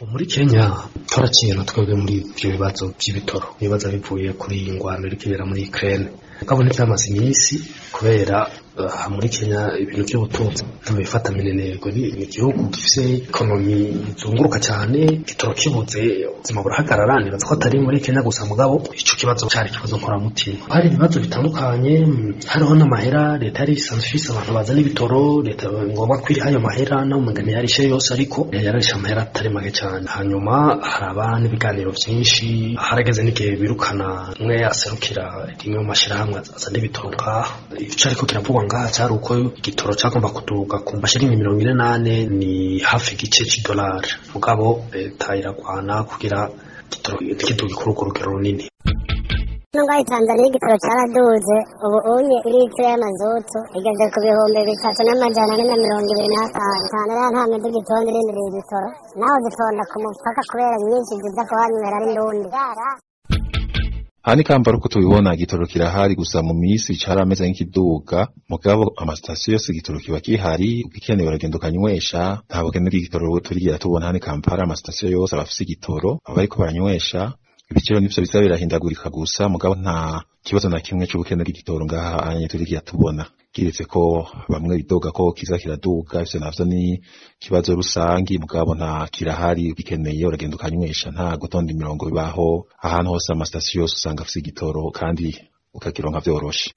Muri Kenya turaciye na twebwe muri ibyo bibazo by'ibitoro, ibibazo bivuye kuri iyi ngwano iriko ibera muri Ukraine. Mugabo ntivyamaze iminsi, kubera aha muri Kenya ibintu by'ubutunzi ntibifata minenegwe. Ni igihugu gifise économie izunguruka cyane, igitoro kibuze ubuzima burahagarara. Nibaza ko atari muri Kenya gusa, mugabo ico kibazo cari ikibazo nkoramutima. Hari ibibazo bitandukanye, hariho n'amahera leta yari isanzwe ifise, abantu bazana ibitoro, leta ngombwa kwiriha ayo mahera, naho umenga ntiyarishe yose, ariko yararishe amahera atari make cyane. Hanyuma haraba n'ibiganiro vyinshi, harageze n'igihe birukana umwe aserukira rimwe mu mashirahamwe azana ibitoro ngaha. Ico ariko kiravugwa ngaha cari uko igitoro cagomba kuduga ku mashiringi 44, ni hafi igice c'idolari, mugabo leta iragwana kugira igitoro ntikiduge kuri urwo rugero runini. Nubwo Tanzania igitoro cyaraduze, ubu unye litiro y'amazutu igeze ku 3425. Tanzania nta miduga itonda irindiriye igitoro, naho zitonda ku mupaka kubera nyinshi ziza kuhanywera ari ndundi. Aha ni Kampala uko tubibona, igitoro kirahari, gusa mu misi carameze nk'ikiduga, mugabo amasitasiyo yose igitoro kiba gihari, ugikeneye uragenda ukanywesha. Nta bukene bw'igitoro turigera tubona hano i Kampala. Amasitasiyo yose aba afise igitoro, aba bariko baranywesha. Ibiciro nivyo biza birahindagurika gusa, mugabo nta kibazo na kimwe c'ubukene bw'igitoro ngaha anye turigira tubona, kiretse ko bamwe bidoga ko kiza kiraduga. Ivyo navyo ni kibazo rusangi, mugabo nta kirahari, ugikeneye uragenda ukanywesha, nta gutonda imirongo bibaho. Ahantu hose amasitasiyo yose usanga afise igitoro kandi ukakironka vyoroshe.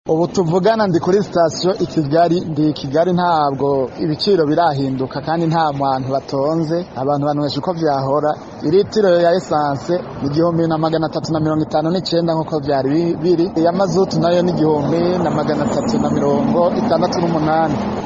Ubu tuvugana ndi kuri sitasiyo i Kigali, ndi i Kigali, ntabwo ibiciro birahinduka kandi nta bantu batonze, abantu banywesha uko vyahora. Iritiro ya essence ni 1359 nk'uko vyari biri, iya mazutu nayo ni 1368.